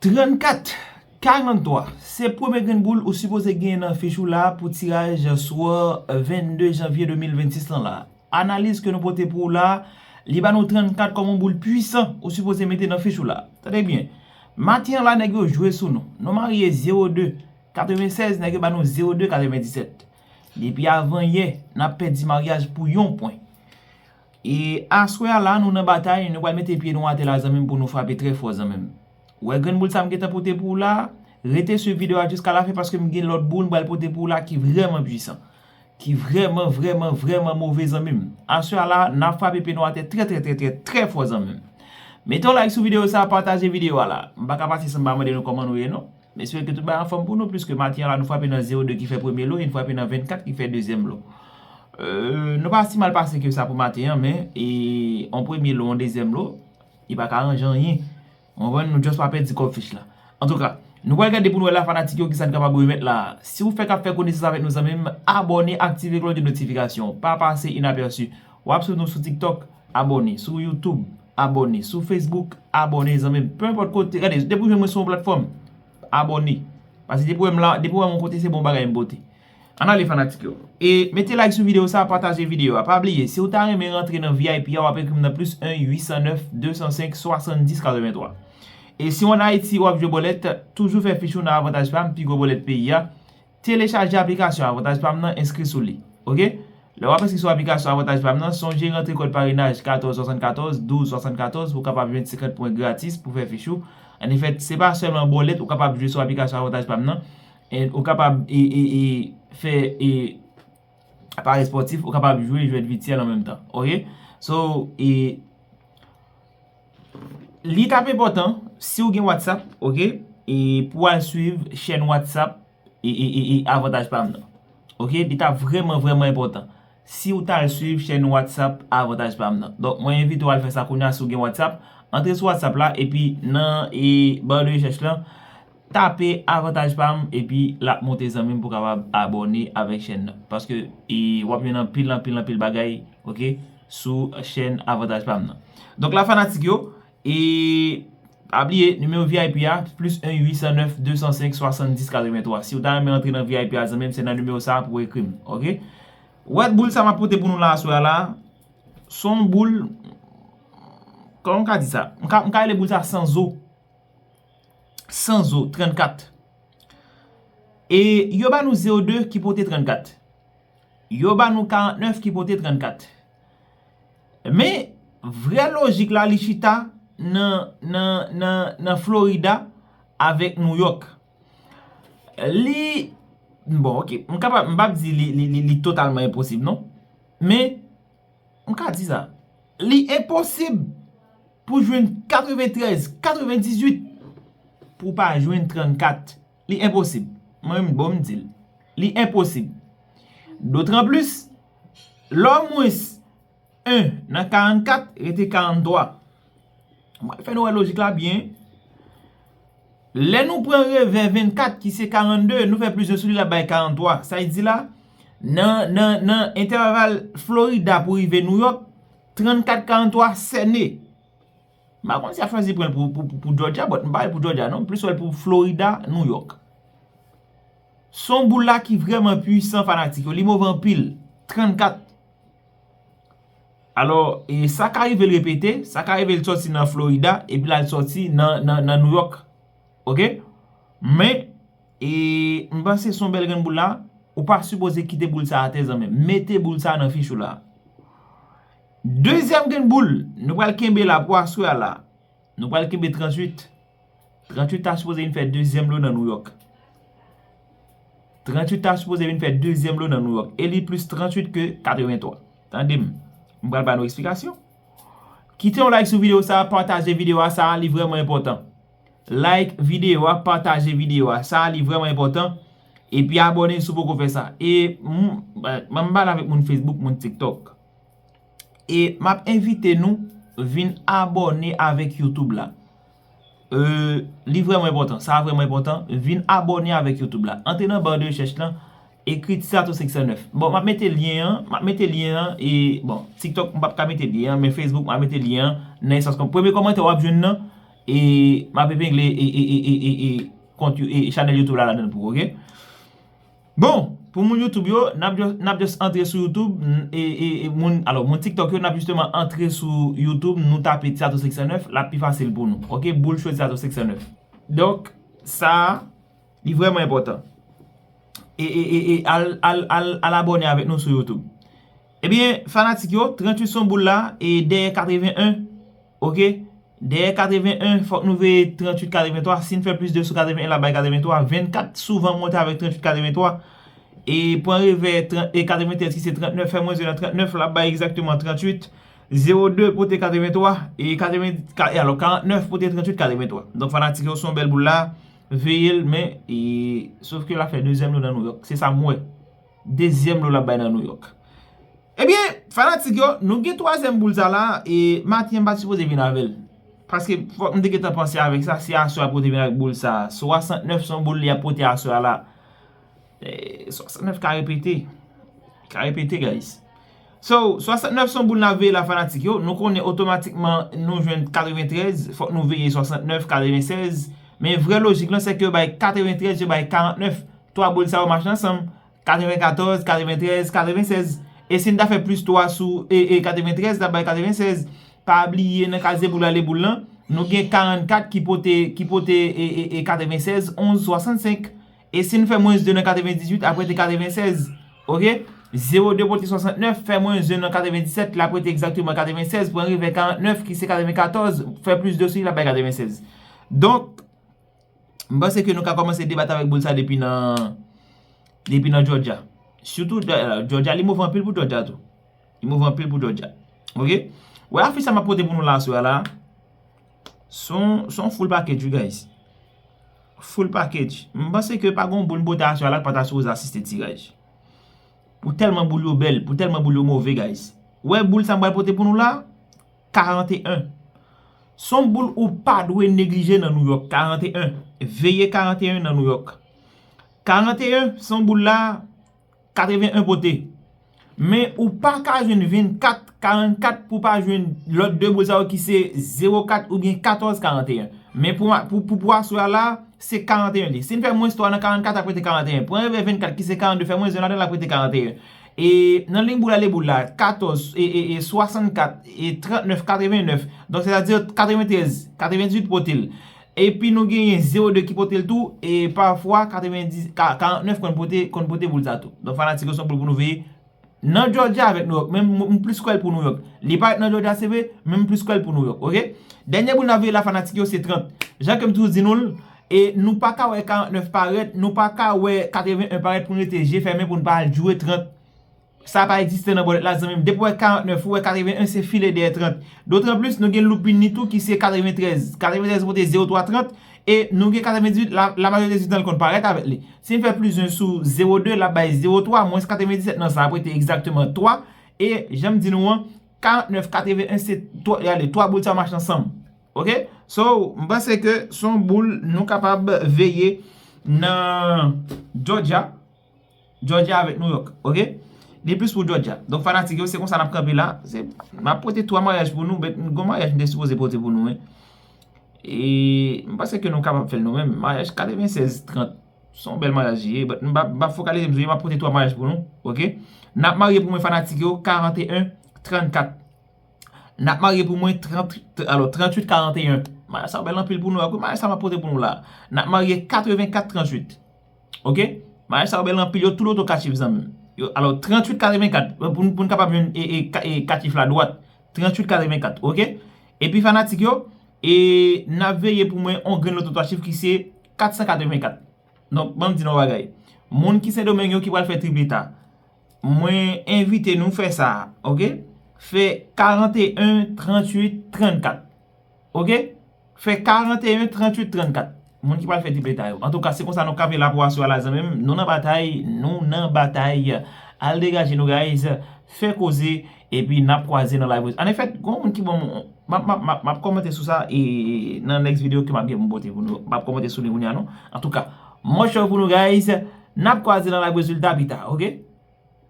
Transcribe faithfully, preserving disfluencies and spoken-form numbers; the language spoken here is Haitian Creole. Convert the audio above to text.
Trannkat, karanntwa, se premye grenn boul ou sipoze genyen nan fich ou la pou tiraj swa vennde janvye de mil vennsis lan la. Analiz ke nou pote pou ou la, li ba nou trannkat kòm yon boul pwisan ou sipoze mete nan fich ou la. Tande byen. Maten an la, nèg yo jwe sou nou. Nou marye zewo de katrevensèz, nèg yo ba nou zewo de katrevendiset. Depi avan yè, n ap pèdi maryaj pou yon pwen. E aswè a la, nou nan batay, nou pral mete pye nou atè la, zanmi m, pou nou frape trè fò, zanmi m. Wè grenn boul sa m gentan pote pou ou la, rete swiv videyo a jiska lafen paske m gen lòt boul m pral pote pou ou la ki vrèman pwisan. Ki vrèman, vrèman, vrèman move, zanmi m. Aswè a la, n ap frape pye nou atè trè, trè, trè, trè, trè fò, zanmi m. Mete yon like sou videyo sa, pataje videyo a la. M pa ka pase san m pa mande nou kòman nou ye, non. M espere ke tout bagay anfòm pou nou, pliske maten an la, nou frape nan zewo de ki fè premye lo, e n frape nan vennkat ki fè dezyèm lo. Euh, nou pa si mal pase ke sa pou maten an, men, e, yon premye lo, yon dezyèm lo, li pa ka ranje anyen. Ou konprann? Nou just pa pèdi kòb fich la. Antouka, nou pral gade pou nou wè la fanatik yo kisa n kapab remèt la. Si w fèk ap fè konesans avèk nou, zanmi m, abòne, aktive klòch de notifikasyon. Pa pase inapèsi. W ap swiv nou sou TikTok, abòne. Sou YouTube, abòne. Sou Facebook, abòne, zanmi m. Penenpòt kote, gade, depi w jwenn mwen sou yon platfòm, abòne. Paske depi w wè m la, depi w wè m yon kote, se bon bagay m pote. Ann ale fanatik yo. E mete like sou videyo sa, pataje videyo a. Pa bliye, si w ta renmen rantre nan V I P a, w ap ekri m nan plis en uit san nèf de san senk swasanndis katrevenntwa. E si w ann Ayiti, w ap jwe bòlèt, toujou fè fich ou nan Avantaj Pam, pi gwo bòlèt peyi a. Telechaje aplikasyon Avantaj Pam nan, enskri sou li. Oke? Lè w ap enskri sou aplikasyon Avantaj Pam nan, sonje rantre kòd parenaj katòz swasannkatòz, douz swasannkatòz pou w kapab jwenn senkant pwen gratis pou fè fich ou. An efèt, se pa sèlman bòlèt ou kapab jwe sou aplikasyon Avantaj Pam nan, e ou kapab e, e, e, fè e, parèy espòtif, ou kapab jwe jwèt vityèl an menm tan. Oke? So, e, li t ap enpòtan si w gen WhatsApp, oke, e pou w al swiv chèn WhatsApp e, e, e, e Avantaj Pam nan. Oke? Li t ap vrèman, vrèman enpòtan si w t al swiv chèn WhatsApp Avantaj Pam nan. Donk, mwen envite w al fè sa kounye a si w gen WhatsApp. Antre sou WhatsApp la, epi nan e, ba de rechèch lan, tape Avantaj Pam, epi l ap monte, zanmi m, pou w kapab abòne avèk chèn nan. Paske e, w ap jwenn anpil, anpil, anpil bagay, oke, sou chèn Avantaj Pam nan. Donk la, fanatik yo, e pa bliye, nimewo V I P a, plis en uit san nèf de san senk swasanndis katrevenntwa. Si w ta renmen antre nan V I P a, zanmi m, se nan nimewo sa a pou w ekri m, oke? Wè boul sa m ap pote pou nou la aswè a la, se yon boul, kòman m ka di sa? M ka, m ka rele boul sa san zo. San zo, trannkat. E yo ba nou zewo de ki pote trannkat. Yo ba nou karantnèf ki pote trannkat. Men, vrè lojik la, li chita nan, nan, nan, nan Florida avèk Nouyòk. Li, bon, oke, m kapab, m p ap di li, li, li, li totalman enposib, non. Men, m ka di sa, li enposib pou jwenn katreventrèz, katrevendizuit, pou w pa jwenn trannkat. Li enposib. Mwen menm, bon, m di l. Li enposib. Dotranplis, lè w mwens en nan karannkat, rete karanntwa. M pral fè nou wè lojik la byen. Lè nou pran revè vennkat, ki se karannde, nou fè plis de sou li, l ap bay karanntwa. Sa vle di la, nan, nan, nan entèval Florida pou rive Nouyòk, trannkat karanntwa sène. M pa konn si y ap chwazi pran l pou, pou, pou, pou Georgia, but m pa wè l pou Georgia, non. M plis wè l pou Florida, Nouyòk. Se yon boul la ki vrèman pwisan, fanatik yo. Li move anpil. Trannkat. Alò, e sa ka rive l repete, sa ka rive l sòti nan Florida, epi l al sòti nan, nan, nan Nouyòk. Oke? Men, e m panse se yon bèl grenn boul la, ou pa sipoze kite boul sa atè, zanmi m. Mete boul sa nan fich ou la. Dezyèm grenn boul, nou pral kenbe la pou aswè a la. Nou pral kenbe tranntuit. Tranntuit ta sipoze vin fè dezyèm lo nan Nouyòk. Tranntuit ta sipoze vin fè dezyèm lo nan Nouyòk. E li plis tranntuit ke katreventwa. Tande m. M pral ba nou eksplikasyon. Kite yon like sou videyo sa, pataje videyo a sa, li vrèman enpòtan. Like videyo a, pataje videyo a, sa, li vrèman enpòtan. Epi abòne si w poko fè sa. E m, m, m pale avèk moun Facebook, moun TikTok. E m ap envite nou vin abòne avèk YouTube la. Euh, li vrèman enpòtan. Sa vrèman enpòtan. Vin abòne avèk YouTube la. Antre nan ba de rechèch lan, ekri Tisato senk san nèf. Bon, m ap mete lyen an, m ap mete lyen an, e, bon, TikTok, m p ap ka mete lyen an, men Facebook, m ap mete lyen an nan espas kòm-, premye kòmantè w ap jwenn nan, E m ap epengle e, e, e, e, e, e kont You- e chanèl YouTube la ladan l pou ou, oke? Bon, pou moun YouTube yo, n ap just, n ap just antre sou YouTube, n- e, e, e moun, alò, moun TikTok yo, n ap jisteman antre sou YouTube, nou tape Tiato senk san nèf, l ap pi fasil pou nou, oke? Boul Show Tiato senk san nèf. Donk, sa a, li vrèman enpòtan. E, e, e, e al, al, al, al abòne avèk nou sou YouTube. Ebyen, fanatik yo, tranntuit son boul la, e dèyè katreven en, oke? Dèyè katreven en, fòk nou veye tranntuit katreven twa. Si n fè plis de sou katreven en, l ap bay katreven twa. Vennkat souvan monte avèk tranntuit katreven twa. E pran revè tran- e katreventrèz ki se trannèf, fè mwens de nan trannèf, l ap bay egzakteman tranntuit. Zewo de pote katreven twa, e katreven, ka- e alò, karannèf pote tranntuit katreven twa. Donk, fanatik yo, se yon bèl boul la, veye l, men, e, sof ke l ap fè dezyèm lo nan Nouyòk. Se sa m wè. Dezyèm lo l ap bay nan Nouyòk. Ebyen, fanatik yo, nou gen twazyèm boul sa la, e maten an m pa t sipoze vin avè l. Paske fòk m te gentan panse avèk sa, se aswè a pou te vin avèk boul sa. Swasantnèf se yon boul li ap pote aswè a la. E, swasantnèf ka repete. Ka repete, guys. So, swasantnèf se yon boul n ap veye la, fanatik yo. Nou konnen otomatikman nou jwenn katreventrèz, fòk nou veye swasantnèf, katrevensèz. Men vrè lojik lan, se ke yo bay katreventrèz, yo bay karantnèf. Twa boul sa yo mache ansanm. Katrevenkatòz, katreventrèz, katrevensèz. E si n ta fè plis twa sou e, e katreventrèz, l ap bay katrevensèz. Pa bliye nan kazye boul ale boul lan, nou gen karannkat ki pote, ki pote e, e, e katrevensèz, onz swasannsenk. E si n fè mwens de nan katrevendizuit, ap rete katrevensèz. Oke? Zewo de pote swasantnèf, fè mwens de nan katrevendisèt, l ap rete egzakteman katrevensèz, pran revè karantnèf, ki se katrevenkatòz, fè plis de sou li, l ap bay katrevensèz. Donk, m panse ke nou ka kòmanse debat avèk boul sa depi nan, depi nan Georgia. Sitou, eh, Georgia, li move anpil pou Georgia tou. Li move anpil pou Georgia. Oke? Wè afich sa m ap pote pou nou la aswè a la. Se yon, se yon full package, wi, guys. Full package. M panse ke pa gen yon boul m pote aswè a la k pa ta sipoze asiste tiraj. Pou tèlman boul yo bèl, pou tèlman boul yo move, guys. Wè boul sa m pral pote pou nou la, karanteyen. Se yon boul ou pa dwe neglije nan Nouyòk, karanteyen. Veye karanteyen nan Nouyòk. Karanteyen, se yon boul la, katreven en pote. Men ou pa ka jwenn vennkat, karannkat pou pa jwenn lòt de boul sa yo ki se zewo kat oubyen katòz karanteyen. Men pou, pou, pou, pou aswè a la, se karanteyen li. Si n fè mwens twa nan karannkat, ap rete karanteyen. Pran revè vennkat ki se karannde, fè mwens de ladan l, ap rete karanteyen. E nan liy boul ale boul la, katòz, e, e, e swasannkat, e trannèf, katrevennèf. Donk, sètadi katreventrèz, katrevendizuit pote l. Epi nou genyen zewo de ki pote l tou, e pafwa katrevendis, ka- karannèf konn pote, konn pote boul sa tou. Donk, fanatik yo, se yon boul pou nou veye nan Georgia avèk Nouyòk. Men m, m plis kwè l pou Nouyòk. Li parèt nan Georgia, se vre, men m plis kwè l pou Nouyòk, oke? Dènye boul n ap veye la, fanatik yo, se trant. Jan ke m toujou di nou l, e nou pa ka wè karannèf parèt, nou pa ka wè katreven en parèt pou n rete je fèmen pou n pa al jwe trant. Sa pa egziste nan bòlèt la, zanmi m. Depi w wè karannèf, ou wè katreven en, se file dèyè trant. Dotranplis, nou gen loupin li tou ki se katreventrèz. Katreventrèz pote zewo twa trant, e nou gen katrevendizuit, la, la majorite di tan l konn parèt avèk li. Si n fè plis en sou zewo de, l ap bay zewo twa, mwens katrevendisèt nan sa ap rete egzakteman twa. E jan m di nou an, karannèf, katreven en, se twa, gade, twa boul sa yo mache ansanm. Oke? So, m panse ke se yon boul nou kapab veye nan Georgia. Georgia avèk Nouyòk, oke? Li plis pou Georgia. Donk, fanatik yo, se konsa n ap kanpe la. Se, m ap pote twa maryaj pou nou, but gon maryaj m te sipoze pote pou nou, wi. E m panse ke nou kapab fè l nou menm. Maryaj katrevensèz trant. Se yon bèl maryaj li ye, but m p ap, m p ap fokalize m sou li, m ap pote twa maryaj pou nou, oke? N ap marye pou mwen, fanatik yo, karanteyen trannkat. N ap marye pou mwen trant, alò, tranntuit karanteyen. Maryaj sa yo bèl anpil pou nou, wi. Maryaj sa m ap pote pou nou la. N ap marye katrevenkat tranntuit. Oke? Maryaj sa yo bèl anpil, yo tou loto ka chif, zanmi m. Yo, alò, tranntuit katrevenkat, pou, pou n kapab jwenn e, e, ka- e kat chif la dwat. Tranntuit katrevenkat, oke? Epi fanatik yo, e n ap veye pou mwen on grenn loto twa chif ki se katsan katrevenkat. Donk, ban m di nou yon bagay. Moun ki Sendomeng yo ki pral fè tripleta, mwen envite nou fè sa, oke? Fè karanteyen tranntuit trannkat. Oke? Fè karanteyen tranntuit trannkat. Moun ki pral fè tripleta yo. Antouka, se konsa nou kanpe la pou aswè a la, zanmi m. Nou nan batay, nou nan batay. Al degaje nou, guys. Fè koze, epi n ap kwaze nan live. Anefè, gon moun ki ban m, m ap, m ap, m ap, m ap kòmante sou sa, e nan next video ke m ap gen pou m pote pou nou. M ap kòmante sou li kounye a, non. Antouka, much love pou nou, guys. N ap kwaze nan live rezilta pita, oke?